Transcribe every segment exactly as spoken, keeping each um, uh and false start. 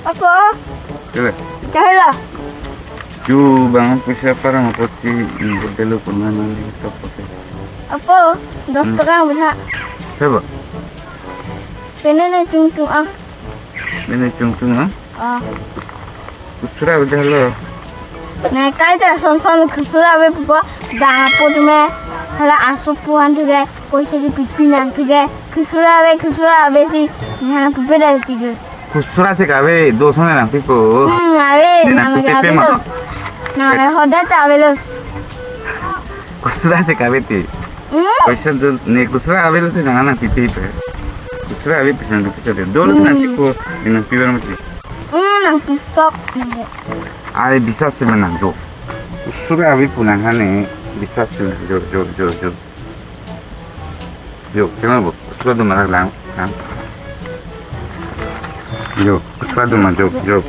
Apo, Kele. Chahela. Chu bang poisa parang apotsi, mm, bodelo punhan nang di top pote. Apo, dos Hmm. taka bela. Siapa? Pene ne chungchung ah. Pene chungchung ah? Ah. Kusura udah lo. Nai kaita sonson kusura ave pupo, dang apo tume, hala aso puan tuge, poisa di pipi nang tuge, kusura ave, kusura ave si, nang pupe dal tuge. Kusura si kave, dos nang pipo. Hmm, ave, Di nang nang pipi ave ma. Lo. Nang ave hoda ta ave lo. Kusura si kave ti. Hmm? Poisa do, ne kusura ave lo ti nang nang pipi pe. Kusura ave poisa nang pipi pe. Do lo nang Hmm. pipo, di nang pipi mati. Hmm, nang pisok. Ai bisa si menang jo. Kusura ave pu nang hane bisa si menang jo, jo, jo, jo. Jo, kenal bo? Kusura do ma lang, lang. Jo, kusura do ma, jo, jo.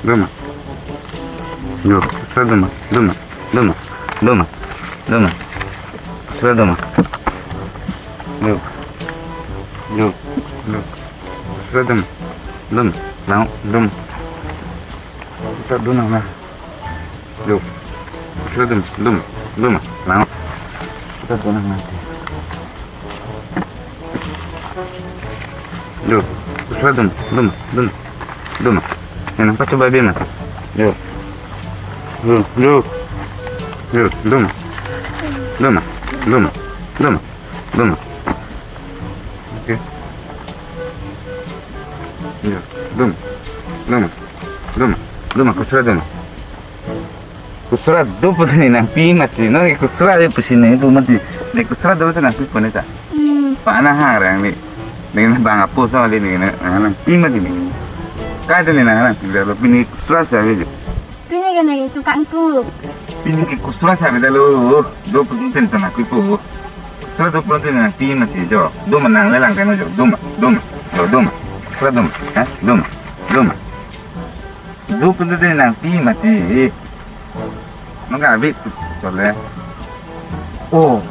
Do ma. Jo, kusura do ma, do ma, do ma, do ma, do ma. Kusura do ma. Jo. Jo, jo. Kusura do ma. Do ma. Lang, do ma. Kusura do ma, lang. Jo. Kusura do ma, do ma, do ma. Lang. Kusura do ma, lang. Jo. Kusura do ma, do ma, do ma, do ma. Nang pacho babi ma. Jo. Jo, jo. Jo, do ma. Do ma, do ma, do ma, do ma. Oke. Jo, do ma. Do ma. Do ma. Do ma, kusura do ma. Kusura do pute ne nangpi mati, no, ne kusura ave pusi ne pu mati, ne kusura do pute nangpipo ne ta. Hmm. Pa na ha rang ne, ne na bang apo sa le ne na nangpi mati ne. Kaita ne nangpi dalo, pini kusura si ave jo. Pini ke ne ke tukang tu. Pini ke kusura si ave dalo, do pute ne ta nangpipo. Kusura do pute ne nangpi mati jo, do ma nang le lang kan jo, do ma, do ma, jo, do ma, kusura do ma, ha, do ma, do ma. Do pute ne nangpi mati. Nang ka abit chole. Oh.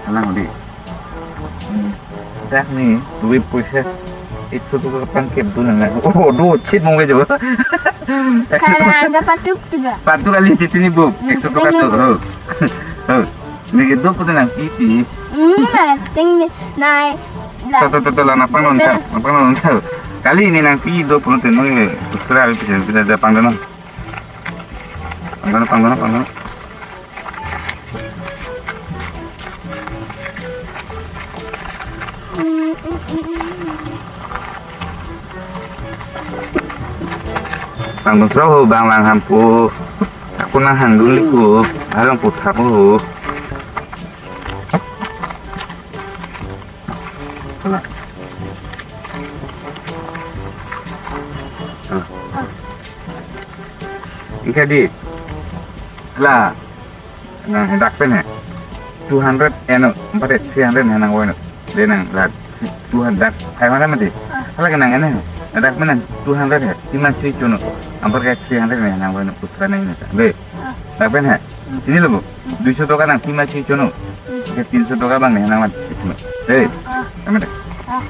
Alang di. Dak ne, dui poisa. Ekso taka pangkep do nang. Oh, do chit mong ve jo. Ekso taka. Kala ada patuk juga. Patuk kali chit ini bu. Hmm, ekso taka ini tu. Bu. Oh. Oh. Ne ke do pute nangpi ti. Hmm, ting ni, nai. Tahu, tahu, tahu, tahu, lapang non tahu, lapang non tahu. Kali ne nangpi do pute nang, kusura ave pusi ne pina da pangdon non. Pangdon, pangdon, pangdon. Pangdon sro ho bang lang ham pu. Aku nang hang dulu ku. Alang pu thap ho. Ingka di. La. Nang dak pen he. Two hundred eno, empat three hundred nang nangvoi no. De nang la two hundred, five hundred mati. Hala ke nang eno. Dak pen nang two hundred he. Tima chui chono. Ambar ke three hundred nang nangvoi no. Kusura nang ne ta. De. Dak pen he. Chini lo bu. Duiso taka nangpi ma chui chono. Ke tinso taka bang ne nangvan. Eh, kami deh.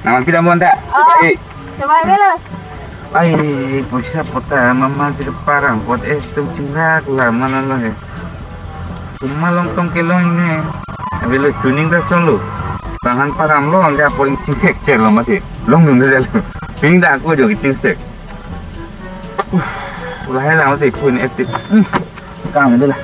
Nangvanpi dam bon ta. Eh. Coba dulu. Ai, poisa pota mama si keparang pot eh tu chingrak la mana lo he. Kuma long tong kelong ini. Avelo chuning ta son lo. Bang han parang lo angke apo chingsek chelo mati. Long nung ta lo. Ping ta aku jo chingsek. Uff, lahai lang mati kun etik. Hmm. Kang dulu lah.